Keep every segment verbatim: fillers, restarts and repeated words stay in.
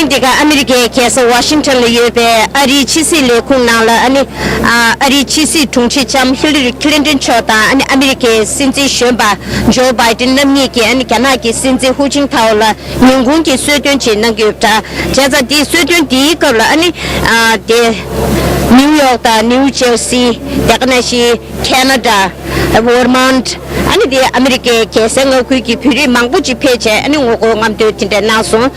འདི་ག་ཨ་མི་རི་ཀའི་རྒྱལ་ས་ཝ་ཤིང་ཊོན་ལ་ཡོད་པའི་ཨ་རིའི་ཕྱི་སྲིད་ལས་ཁུངས་ནང་ལ་ཨ་ནི་ཨ་རིའི་ཕྱི་སྲིད་དྲུང་ཆེ་ལྕམ་ཧི་ལ་རི་ཁི་ལིན་ཏོན་མཆོག་དང་ཨ་ནི་ཨ་མི་རི་ཀའི་སྲིད་འཛིན་གཞོན་པ་ཇོ་བྷའི་ཏིན་རྣམ་གཉིས་ཀྱིས་ཨ་ནི་རྒྱ་ནག་གི་སྲིད་འཛིན་ཧུའུ་ཅིན་ཐའོ་ལ་ཉིན་གུང་གི་གསོལ་སྟོན་ཅིག་གནང་གི་ཡོད་པ་འདྲ། བྱས་ཙང་དེའི་གསོལ་སྟོན་དེའི་སྐབས་ལ་ཨ་ནི་ཨ་དེ་ནིའུ་ཡོག་དང་ནིའུ་ཇར་སི། དེ་ག་ནང་བཞིན་ཁེ་ན་ཌ། ཝར་མོན་ཊི། ཨ་ནི་དེ་ཨ་མི་རི་ཀའི་རྒྱལ་སའི་མངའ་ཁུལ་གྱི་བོད་རིགས་མང་པོ་ཅིག་ཕེབས་བྱས་ཨ་ནི་ངོ་རྒོལ་རྔམ་སྟོན་དེ་འདྲ་གནང་སོང་།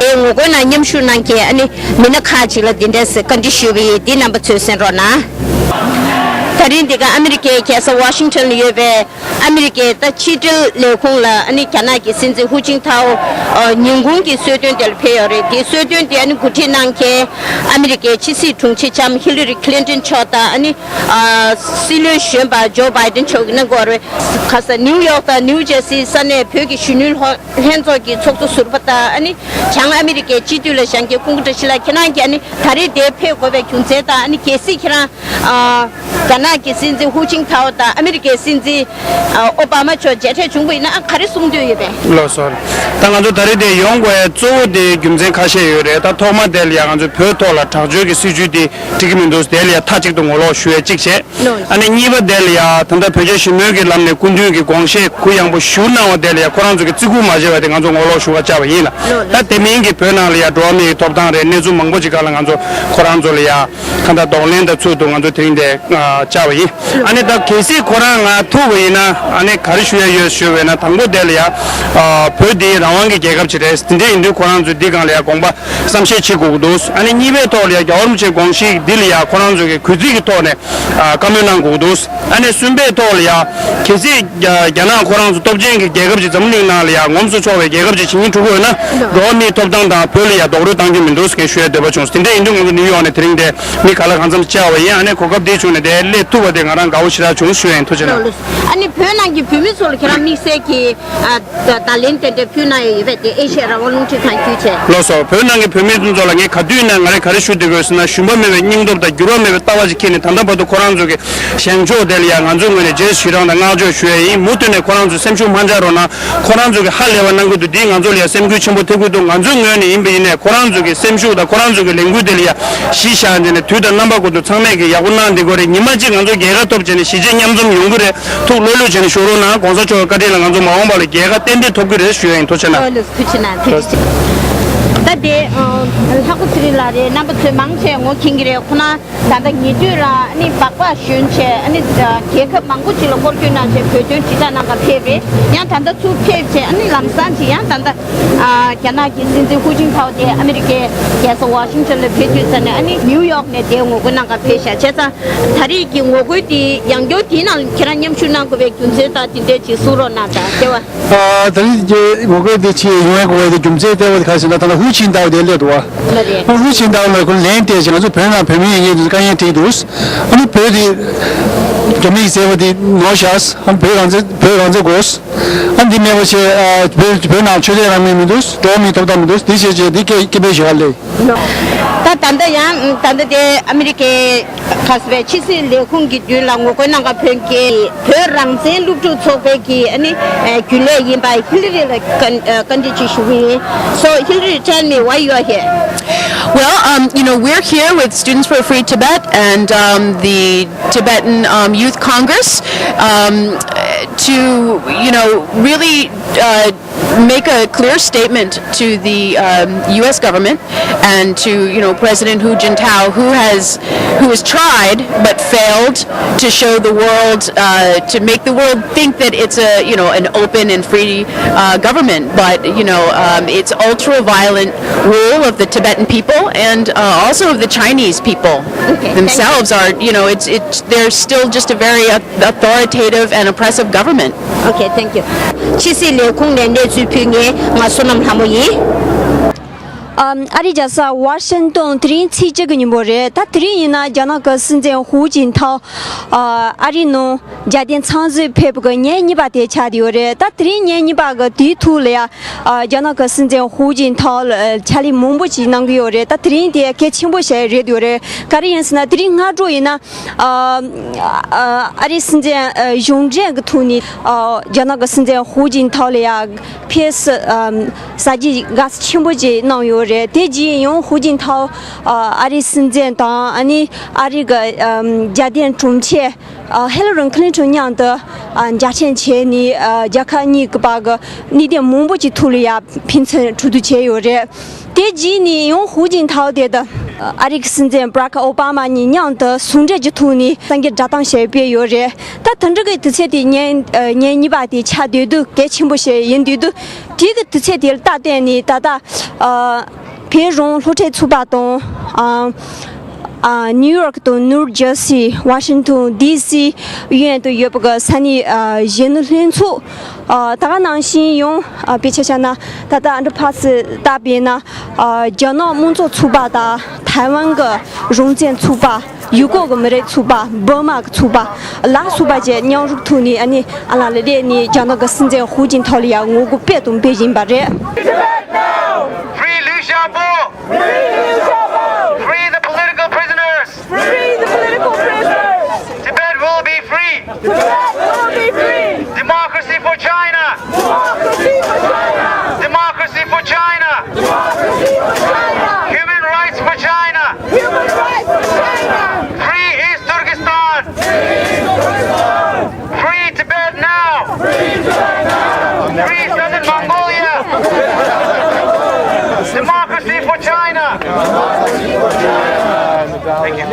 ཨེ་ངོ་རྒོལ་ནང་མཉམ་ཞུགས་གནང་མཁན་ཨ་ནི་མི་སྣ་ཁག་ཅིག་ལ་འདི་འདྲ་ཟེར་བཀའ་འདྲི་ཞུས་པ་ཡིན། འདི་རྣམ་པ་ཚོས་གསན་རོགས་གནང་། ད་རིང་འདི་ག་ཨ་མི་རི་ཀའི་རྒྱལ་ས་ཝ་ཤིང་ཊོན་ལ་ཡོད་པའི་ཨ་མི་རི་ཀའི་ད་ཕྱི་འབྲེལ་ལས་ཁུངས་ལ་ཨ་ནི་རྒྱ་ནག་གི་སྲིད་འཛིན་ཧུའུ་ཅིན་ཐའོ་ཨ་ཉིན་གུང་གི་གསོལ་སྟོན་དེ་ལ་ཕེབས་ཡོད་རེད། དེའི་གསོལ་སྟོན་དེ་ཨ་ནི་གོ་སྒྲིག་གནང་མཁན་ཨ་མི་རི་ཀའི་ཕྱི་སྲིད་དྲུང་ཆེ་ལྕམ་ཧི་ལ་རི་ཁི་ལིན་ཏོན་མཆོག་དང་ཨ་ནི་ཨ་སྲིད་བློན་གཞོན་པ་ཇོ་བྷའི་ཏིན་མཆོག་གིས་གནང་གི་ཡོད་རེད། ཁ་ས་ནིའུ་ཡོག་དང་ནིའུ་ཇར་སིའི་ས་གནས་བོད་ཀྱི་གཞོན་ནུའི་ལྷོ་ལྷན་ཚོགས་ཀྱི་ཚོགས་གཙོ་ཟུར་པ་དང་ཨ་ནི་བྱང་ཨ་མི་རི་ཀའི་སྤྱི་འཐུས་ལ་བཞེངས་མཁན་སྐུ་ངོ་བཀྲ་ཤིས་ལགས། ཁྱེད་རང་གིས་ཨ་ནི་ད་རེས་འདིར་ཕེབས་དགོས་པའི་རྒྱུ་མཚན་དང་ཨ་ནི་གལ་སྲིད་ཁྱེད་རང་ཨ་རྒྱ་ནག་གི་སྲིད་འཛིན་ཧུའུ་ཅིན་ཐའོ་དང་ཨ་མི་རི་ཀའི་སྲིད་འཛིན་ཨ་ཨོ་བྷ་མ་མཆོག་མཇལ་འཕྲད་བྱུང་བ་ཡིན་ན་ཨ་ག་རེ་གསུང་འདོད་ཡོད་པས། ལགས་སོ། ད་ང་ཚོ་ད་རེས་འདིར་ཡོང་དགོས་པའི་གཙོ་བོ་དེ་རྒྱུ་མཚན་ཁ་ཤས་ཡོད་རེད། ད་ཐོག་མ་དེ་ལ་ཡང་ང་ཚོས་བོད་ཐོག་ལ་དྲག་སྤྱོད་ཀྱི་སྲིད་བྱུས་དེ་འགྲིག་གི་མི་འདུག་དེ་ལ་ཡང་མཐའ་གཅིག་ཏུ་ངོ་ལོག་ཞུ་ཡས་གཅིག་བྱས། ལགས། ཨ་ནི་གཉིས་པ་དེ་ལ་ཡང་ད་ལྟ་བོད་རྒྱ་ཞི་མོལ་གྱི་ལམ་ནས་སྐུ་མདུན་གྱི་དགོངས་བཞེས་གུ་ཡངས་པོ་ཞུ་གནང་བ་དེ་ལ་ཡང་ཁོ་རང་ཚོ་གིས་བརྩི་བཀུར་མ་བྱས་པ་དེ་ང་ཚོ་ངོ་ལོག་ཞུ་ག་བཅར་བ་ཡིན་ལ། ད་དེ་མིན་གྱི་བོད་ནང་ལ་ཡང་འགྲོ་བ་མིའི་ཐོབ་ཐང་རེད། གནས་ཚུལ་མང་པོ་ཅིག་སྒང་ལ་ང་ཚོ་ཁོ་རང་ཚོ་ལ་ཡང་ད་ལྟ་གདོང་ལེན་དང་ཚུལ་དུ་ང་ཚོ་དེ་རིང་འདིར་བཅར་བ་ཡིན། ཨ་ནི་ད་གལ་སྲིད་ཁོ་རང་ང་ཐུག་པ་ཡིན་ན་ཨ་ནི་ག་རེ་ཞུ་ཡ་ཡོད་ཞུ་བས་ན། དང་པོ་དེ་ལ་ཡང་བོད་འདི་རང་དབང་གི་རྒྱལ་ཁབ་ཅིག་རེད། དེ་འདྲ་ཡིན་དུས་ཁོ་རང་ཚོས་འདི་སྒང་ལ་ཡང་དགོངས་པ་བསམ་ཤེས་བྱེད་དགོས་ཀྱི་འདུག་ཨ་ནི་གཉིས་པའི་ཐོག་ལ་ཡང་རྒྱལ་བ་རིན་པོ་ཆེའི་དགོངས་གཞི་འདི་ལ་ཡང་ཁོ་རང་ཚོ་གིས་གུས་བརྩི་གི་ཐོག་ནས་ཨ་བཀའ་མོལ་གནང་དགོས་ཀྱི་འདུག་ཨ་ནི་གསུམ་པའི་ཐོག་ལ་ཡང་གལ་སྲིད་རྒྱ་རྒྱ་ནག་ཁོ་རང་ཚོ་སྟོབས་ཆེན་གྱི་རྒྱལ་ཁབ་ཅིག་འཛམ་གླིང་ནང་ལ་ཡང་ངོམས་སུ་ཆོག་པའི་རྒྱལ་ཁབ་ཅིག་བྱེད་སྙིང་བྲོ་གི་ཡོད་ན། འགྲོ་བ་མིའི་ཐོབ་ཐང་དང་བོད་ལ་ཡང་རྡོག་རོལ་གཏང་རྒྱུ་མི་འདུག་ཟེར་མཁན་ཞུ་ཡ་འདོད་པ་བྱུང་། དེ་འདྲ་ཡིན་དུས་ང་ཚོ་ནིའུ་ཡོག་ནས་དེ་རིང་འདིར་མི་ག་ལ་གང་འཚམ་བཅར་བ་ཡིན། ཨ་ནི་གོ་སྐབས་འདི་བྱུང་ནས་འདིར་སླེབས་ཐུབ་པ་དེ་ང་རང་དགའ་བོ་ཞེ་དྲག་བྱུང་ཞུ་ཡ་ཡིན། ཐུགས་རྗེ་གནང་། ཨ་ནི་བོད་ནང་གི་བོད་མི་ཚོ་ལ་ཁྱེད་རང་དམིགས་བསལ་གྱི་ཨ་ད་བརྡ་ལན་དེ་འདྲ་ཕུལ་གནང་ཡོད་ཡོད་པས། དེ་ཨེ་ཤེ་ཡ་རང་དབང་རླུང་འཕྲིན་ཁང་བརྒྱུད་བྱས། ལགས་སོ། བོད་ནང་གི་བོད་མི་ཚོ་ལ་ངས་ག་དུས་ནས་ང་རས་ག་རེ་ཞུ་བསྡད་དགོས་ཟེར་ན། ཞུམ་པ་མེད་པའི་སྙིང་སྟོབས་དང་འགྱུར་བ་མེད་པའི་ལྟ་བ་ཅིག་འཁྱེར་ནས་ད་ལྟ་བར་དུ་ཁོ་རང་ཚོ་གི་བཞེངས་ཕྱོགས་དེ་ལ་ཡང་ང་ཚོའི་ངོས་ནས་རྗེས་སུ་ཞུ་རང་དང་བསྔགས་བརྗོད་ཞུ་ཡ་ཡིན། མུ་མཐུད་ནས་ཁོ་རང་ཚོ་སེམས་ཤུགས་མ་ཆག་རོགས་གནང་། ཁོ་རང་ཚོ་གི་ཧ་ལས་པ་གནང་གི་འདུག་འདིས་ང་ཚོ་ལ་ཡང་སེམས་འགུལ་ཆེན་པོ་ཐེབས་ཀྱི་འདུག་ང་ཚོའི་ངོས་ནས་ཡིན་པ་ཡིན་ནའི་ཁོ་རང་ཚོ་གི་སེམས་ཤུགས་དང་ཁོ་རང་ཚོ་གི་ལས་འགུལ་དེ་ལ་ཡང་གཞི་བཞག་ནས་ནས་དུས་དང་རྣམ་པ་ཀུན་ཏུ་ཚང་མས་ཀྱི་ཡག་པོ་གནང་བསྡད་དགོས་རེད། ཉི་མ་གཅིག་ང་ཚོ་རྒྱལ་ཁ་ཐོབ་བྱས་ནས་གཞིས་བྱེས་མཉམ་འཛོམས་ཡོང་གི་རེད། ཐུགས་ལྷོད་ལྷོད་བྱས་ནས་བཞུགས་རོགས་གནང་། ༸གོང་ས་མཆོག་གི་བཀའ་དྲིན་ལ་ང་ཚོ་མ་འོངས་པ་ལ་རྒྱལ་ཁ་ཏན་ཏན་ཐོབ་ཀྱི་རེད་ཞུ་ཡ་ཡིན། ཐུགས་རྗེ་གནང་། ཨོ་ལགས་སོ། ཐུགས་རྗེ་གནང་། ཐུགས་རྗེ་ཆེ། ད་དེ་ཨ་ལྷག་པ་ཚེ་རིང་ལགས་རེད། རྣམ་པ་ཚོས་མང་ཆེ་ངོ་མཁྱེན་གྱི་རེད། ཁོ་ན་ད་ལྟ་ཉེ་དུས་ལ་ཨ་ནི་སྦག་སྦག་ཞོན་བྱས་ཨ་ནི་རྒྱལ་ཁབ་མང་པོ་ཅིག་ལ་སྐོར་སྐྱོད་གནང་བྱས་བོད་དོན་དྲིལ་བསྒྲགས་གནང་གར་ཕེབས་རེད། ཡང་ད་ལྟ་ཚུར་ཕེབས་བྱས་ཨ་ནི་ལམ་སང་ཅིག་ཡང་ད་ལྟ་ཨ་རྒྱ་ནག་གི་སྲིད་འཛིན་ཧུའུ་ཅིན་ཐའོ་དེ་ཨ་མི་རི་ཀའི་རྒྱལ་ས་ཝ་ཤིང་ཊོན་ལ་ཕེབས་དུས་ཙམ་ནས་ཨ་ནི་ནིའུ་ཡོག་ནས་དེ་ངོ་རྒོལ་གནང་གར་ཕེབས་ཤག་བྱས་ཙང་ད་རེས་ཀྱི་ངོ་རྒོལ་དེ་ཡང་བསྐྱར་དེའི་ནང་ཁྱེད་རང་མཉམ་ཞུགས་གནང་དགོས་པའི་རྒྱུ་མཚན་དང་དེ་འདྲས་ཅིག་གསུང་རོགས་གནང་དང་། ལྟེ་བ། ཨ་ད་རེས་ཀྱི་ངོ་རྒོལ་དེ་ཆེད་ཡོང་ཡ་དགོས་པའི་རྒྱུ་མཚན་ལྟེ་བ་དེ་ག་རེ་ཟེར་ན། ད་ལྟ་ཧུའུ་ཅིན་ཐའོ་དེ་སླེབས་འདུག་བ། ལགས་རེད། ཧུའུ་ཅིན་ཐའོ་ལ་ཁོ་ལན་སྤྲད་བྱས་ང་ཚོ་བོད་ནང་བོད་མི་ཡིན་ངེས་དུ་དཀའ་ངལ་འཕྲད་འདུག་ཨ་ནི་བོད་དེ་རྒྱ་མི་ཡི་བཙན་པོ་དེ་ནོར་བཞག་ཨ་ནི་བོད་རང་བཙན་བོད་རང་བཙན་དགོས། ཨ་ནི་འདི་མེད་པ་བྱས་ཨ་བོད་བོད་ནང་ཆོས་དད་རང་མོས་མི་འདུག་འགྲོ་བ་མིའི་ཐོབ་ཐང་མི་འདུག་འདི་བྱས་བྱས་འདི་སྐད་སྐད་འབོད་ཞུ་ག་སླེབས། ད་ད་ལྟ་ཡང་ད་ལྟ་དེ་ཨ་མི་རི་ཀའི་ཁ་སི་པའི་ཕྱི་སྲིད་ལས་ཁུངས་ཀྱི་མདུན་ལ་ངོ་རྒོལ་གནང་ག་ཕེབས་མཁན་བོད་རང་བཙན་སློབ་ཕྲུག་ཚོགས་པའི་གི་ཨ་ནི་རྒྱུན་ལས་ཡིན་པ་ཧི་ལ་རི་ལ་བཀའ་བཀའ་འདྲི་ཅིག་ཞུ་གི་ཡིན། So Hillary, tell me why you are here. Well, um, you know, we're here with Students for a Free Tibet and um, the Tibetan um, Youth Congress um, to, you know, really uh, make a clear statement to the um, U S government and to, you know, President Hu Jintao, who has who has tried but failed to show the world, uh, to make the world think that it's a, you know, an open and free uh, government, but you know, um, it's ultra-violent rule of the Tibetan people and uh, also of the Chinese people. Okay, thank you. Themselves are, you know, it's it's they're still just a very uh, authoritative and oppressive government. Okay, thank you. ཕྱི་སྲིད་ལས་ཁུངས་ནས་གནས་ཚུལ་ཕུལ་མཁན་ང་བསོད་ནམས་ལྷ་མོ་ཡིན། ཨམ། ཨ་རིའི་རྒྱལ་ས་ཝ་ཤིང་ཏོན། དེ་རིང་ཚེས་གཅིག་གི་ཉིན་མོ་རེད། ད་དེ་རིང་ཡིན་ན་རྒྱ་ནག་གི་སྲིད་འཛིན་ཧུའུ་ཅིན་ཐའོ་ཨ་རིའི་ནང་རྒྱལ་བསྟན་འཚམས་གཟིགས་ཕེབས་པའི་ཉིན་གཉིས་པ་དེ་ཆགས་བསྡད་ཡོད་རེད། ད་དེ་རིང་ཉིན་གཉིས་པ་གི་དུས་ཐོག་ལ་ཡ་ཨ་རྒྱ་ནག་གི་སྲིད་འཛིན་ཧུའུ་ཅིན་ཐའོ་ལ་ཕྱག་ལས་མང་པོ་ཞིག་གནང་གི་ཡོད་རེད། ད་དེ་རིང་དེ་གལ་ཆེན་པོ་ཞིག་རེད་ཡོད་རེད། ག་རེ་ཡིན་ཟེར་ན་དེ་རིང་སྔ་དྲོ་ཡིན་ན་ཨ་ཨ་ཨ་རིའི་སྲིད་འཛིན་ཨ་གཞུང་འབྲེལ་གྱི་ཐོག་ནས་ཨ་རྒྱ་ནག་གི་སྲིད་འཛིན་ཧུའུ་ཅིན་ཐའོ་ལ་ཡ་ཕེབས་ཨ་གཟའ་རྒྱས་དགའ་ཚོར་ཆེན་པོ་ཅིག་གནང་ཡོད་རེད། དེ་རྗེས་ཡང་ཧུའུ་ཅིན་ཐའོ་ཨ་ཨ་རིའི་སྲིད་འཛིན་དང་ཨ་ནི་ཨ་རི་གི་ཨམ་རྒྱལ་བསྟན་དྲུང་ཆེ་ཨ་ཧི་ལ་རི་ཁི་ལིན་ཊོན་མཉམ་དུ་ཨ་མཇལ་འཕྲད་བྱས་ནས་ཨ་རྒྱལ་ཁབ་གཉིས་ཀྱི་བར་གྱི་གནད་དོན་མང་པོ་ཅིག་ཐོག་ལ་ཡ་ཕན་ཚུན་གྲོས་བསྡུར་བྱས་ཡོད་རེད། དེ་རྗེས་ནས་ཡང་ཧུའུ་ཅིན་ཐའོ་དེ་དང་ཨ་རི་གི་སྲིད་འཛིན་བྷ་རག་ཨོ་བྷ་མ་གཉིས་མཉམ་དུ་ཟུང་འབྲེལ་གྱི་ཐོག་ནས་གསར་འགྱུར་བསྒྲགས་གཏམ་ཞིག་སྤེལ་ཡོད་རེད། ད་དེ་འདྲ་གི་དུས་ཚོད་དེ་ཉིན་ཨ་ཉིན་གཉིས་པ་དེ་ཆགས་བསྡད་དུས་གལ་ཆེན་པོ་ཞིག་ཡིན་བསྡད་དུས། དེ་གི་དུས་ཚོད་དེ་ལ་ལྟ་བསྟན་ནས་ད་ལྟ་ཨ་བོད་རང་སློབ་ཕྲུག་ཚོགས་པ་དང་ཨ་ཨ་ནིའུ་ཡོག་དང་ནིའུ་ཇར་སི། ཝ་ཤིང་ཏོན་ཌི་སི་གཡས་གཡོན་དུ་ཡོད་པའི་གི་ས་གནས་ཨ་གཞོན་ནུ་ལྷན་ཚོགས། ཨ་ད་ག་ནང་བཞིན་ཡང་ཨ་དཔེ་ཆ་བཞག་ན་ད་ལྟ་ཨ་འདྲ་ཕར་ཚུར་ལྟ་བས་ན་ཨ་རྒྱ་ནག་དམངས་གཙོ་ཚོགས་པ་དང་ཐའེ་ཝན་གྱི་རང་བཙན་ཚོགས་པ། ཡུ་གུར་གྱི་མི་རིགས་ཚོགས་པ། འབར་མ་གི་ཚོགས་པ་ལ་སོགས་པ་བཅས་མཉམ་རུབ་ཐོག་ནས་ཨ་ནི་ཨ་ལ་ལ་རེ་ནས་རྒྱ་ནག་གི་སྲིད་འཛིན་ཧུའུ་ཅིན་ཐའོ་ལ་ཡ་ངོ་རྒོལ་སྤེལ་དང་སྤེལ་བཞིན་པ་རེད། Free Liu Xiaobo! Free the political prisoners! Free the political prisoners! Tibet will be free! Tibet will be free! Democracy for China! Democracy for China! Democracy for China! Democracy for China! Human rights for China! Human rights for China! Free East Turkestan! Free Tibet now! Free Southern Mongolia! Democracy for China! Thank you.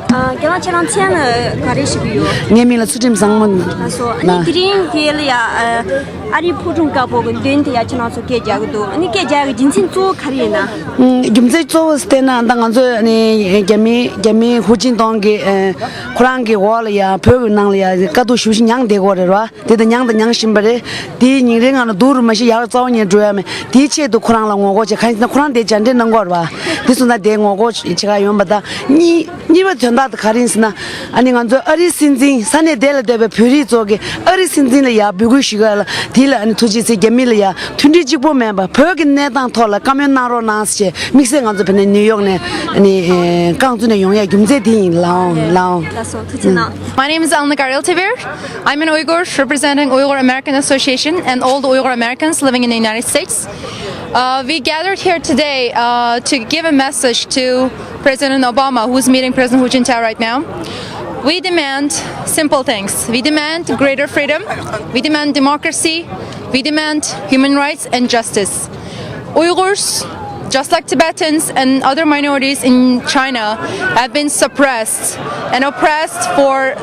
ཨ་རྒན་ལགས་ཁྱེད་རང་མཚན་ལ་ག་རེ་ཞུ་གི་ཡོད། ངའི་མིང་ལ་ཚུལ་ཁྲིམས་བཟང་མོ། ལགས་སོ། ཨ་ནི་དེ་རིང་དེ་ལ་ཡ་ཨ་ཨ་རིའི་ཕོ་བྲང་དཀར་པོ་གི་མདུན་དེ་ཡ་ཁྱེད་རང་ཚོ་སྐད་རྒྱག་གི་འདུག་ཨ་ནི་སྐད་རྒྱག་ཡ་གི་རྒྱུ་མཚན་གཙོ་བོ་ག་རེ་ཡིན་ན། ཨུམ། རྒྱུ་མཚན་གཙོ་བོ་བལྟས་ན་ད་ང་ཚོས་ནི་རྒྱ་མི་རྒྱ་མི་ཧུའུ་ཅིན་ཐའོ་གི་ཨ་ཁོ་རང་གི་འོག་ལ་ཡ་བོད་ཀྱི་ནང་ལ་ཡ་དཀའ་སྡུག་ཞེ་པོ་ཞིག་མྱངས་བསྡད་ཀྱི་ཡོད་རེད་བ། དེ་ད་མྱངས་ད་མྱངས་བཞིན་པ་རེད། དེའི་ཉིན་རེའི་ནང་ལ་སྡུག་རུ་མ་ཤི་ཡག་རུ་རྩ་བ་ཉིད་འགྲོ་ཡ་མེད། དེའི་ཆེད་དུ་ཁོ་རང་ལ་ངོ་རྒོལ་བྱེད་ག་ཡིན་ཟེར་ན་ཁོ་རང་དེ་མཇལ་འཕྲད་གནང་གི་ཡོད་རེད་བ། དེ་སོང་ཙང་དེ་ངོ་རྒོལ་བྱེད་ག་ཡོང་པ་དང་གཉིས། གཉིས་པ་དོན་དག་དེ་ག་རེ་ཡིན་ཟེར་ན། ཨ་ནི་ང་ཚོ་ཨ་རིའི་སྲིད་འཛིན་ས་གནས་དེ་ལ་བསྡད་པའི་བོད་རིགས་ཚོ་གིས་ཨ་རིའི་སྲིད་འཛིན་ལ་ཡ་འབོད་སྐུལ་ཞུ་ག་ལ་དེ་ལ་ཨ་ནི་ཐུགས་རྗེ་ཆེ། རྒྱ་མི་ལ་ཡ་མཐུན་སྒྲིལ་གཅིག་པོ་མེད་པ་བོད་ཀྱི་གནས་སྟངས་ཐོག་ལ་བཀའ་མོལ་གནང་རོགས་གནང་ཟེར་དམིགས་བསལ་ང་ཚོ་བོད་ནས་ནིའུ་ཡོག་ནས་ཨ་ནི་རྐང་བཙུགས་ནས་ཡོང་ཡ་རྒྱུ་མཚན་དེ་ཡིན། ལའོ་ལའོ། ལགས་སོ། ཐུགས་རྗེ་གནང་། My name is Alna Garel Tibir. I'm an Uyghur representing Uyghur American Association and all the Uyghur Americans living in the United States. Uh, we gathered here today uh, to give a message to President Obama, who's meeting President Hu Jintao right now. We demand simple things. We demand greater freedom. We demand democracy. We demand human rights and justice. Uyghurs, just like Tibetans and other minorities in China, have been suppressed and oppressed for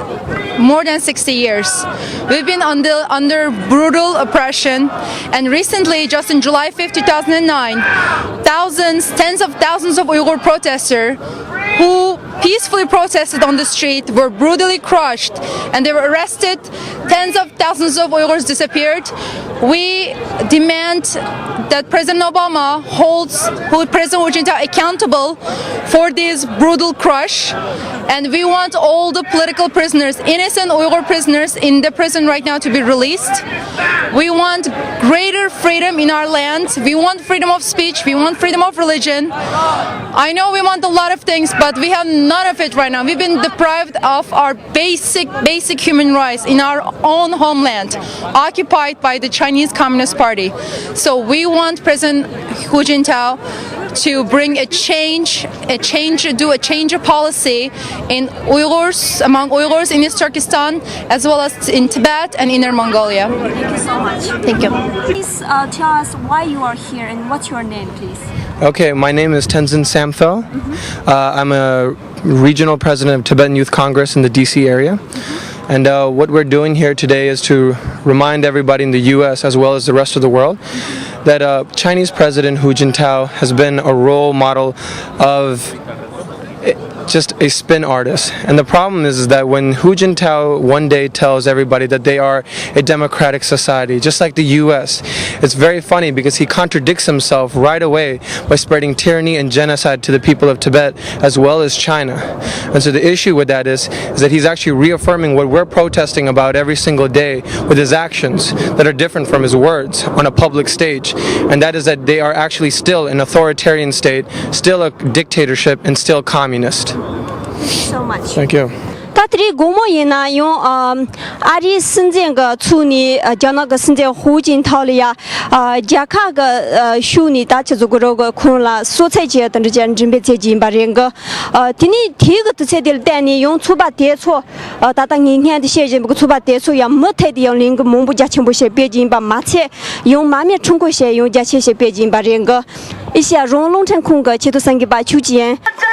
more than sixty years. We've been under, under brutal oppression, and recently, just in July fifth, two thousand nine, thousands, tens of thousands of Uyghur protesters who peacefully protested on the street were brutally crushed, and they were arrested. Tens of thousands of Uyghurs disappeared. We demand that President Obama holds who President Hu Jintao accountable for this brutal crush. And we want all the political prisoners, innocent Uyghur prisoners in the prison right now, to be released. We want greater freedom in our land. We want freedom of speech. We want freedom of religion. I know we want a lot of things, but we have none of it right now. We've been deprived of our basic, basic human rights in our own homeland, occupied by the Chinese Communist Party. So we want President Hu Jintao to bring a change, a change, do a change of policy in Uyghurs, among Uyghurs in East Turkestan, as well as in Tibet and Inner Mongolia. Thank you so much. Thank you. Please uh, tell us why you are here and what's your name, please. Okay, my name is Tenzin Samphel. Uh, I'm a regional president of Tibetan Youth Congress in the D C area. And uh, what we're doing here today is to remind everybody in the U S as well as the rest of the world that uh, Chinese President Hu Jintao has been a role model of Just a spin artist. And the problem is, is that when Hu Jintao one day tells everybody that they are a democratic society, just like the U S, it's very funny because he contradicts himself right away by spreading tyranny and genocide to the people of Tibet as well as China. And so the issue with that is, is that he's actually reaffirming what we're protesting about every single day with his actions that are different from his words on a public stage. And that is that they are actually still an authoritarian state, still a dictatorship, and still communist. So much. Thank you. ད་དེ་རིང་དགོང་མོ་ཡིན་ན་ཡང་ཨ་ཨ་རིའི་སྲིད་འཛིན་གྱི་ཚུགས་ནས་ཨ་རྒྱ་ནག་གི་སྲིད་འཛིན་ཧུའུ་ཅིན་ཐའོ་ལ་ཡ་ཨ་རྒྱལ་ཁབ་ཀྱི་ཨ་ཤུགས་ནས་ད་ཆི་ཟེར་དགོས་རེད་གི་ཁོང་ལ་གསོལ་ཚིགས་བྱས་དེ་འདྲ་བྱས་མགྲིན་འབོད་བྱེད་ཀྱི་ཡིན་པ་རེད་གི། ཨ་དེ་ནས་དེའི་གི་དུས་ཚོད་དེ་ལ་བལྟས་ནས་ཡང་ཚོགས་པ་དེ་ཚོ་ཨ་ད་ལྟ་ངས་སྔོན་དུ་བཤད་བཞིན་པའི་གི་ཚོགས་པ་དེ་ཚོ་ཡང་མུ་མཐུད་དེ་ཡང་ལས་འགུལ་མང་པོ་རྒྱ་ཆེན་པོ་ཞིག་སྤེལ་གྱི་ཡིན་པ་མ་ཚད་ཡང་མར་མེ་ཁྲོམ་སྐོར་བྱས་ཡང་རྒྱ་ཆེ་ཞིག་སྤེལ་གྱི་ཡིན་པ་རེད་གི། ཨེ་ཤེ་ཡ་རང་དབང་རླུང་འཕྲིན་ཁང་གི་ཆེད་དུ་གསན་མཁན་པ་ཆོས་སྐྱིད་ཡིན།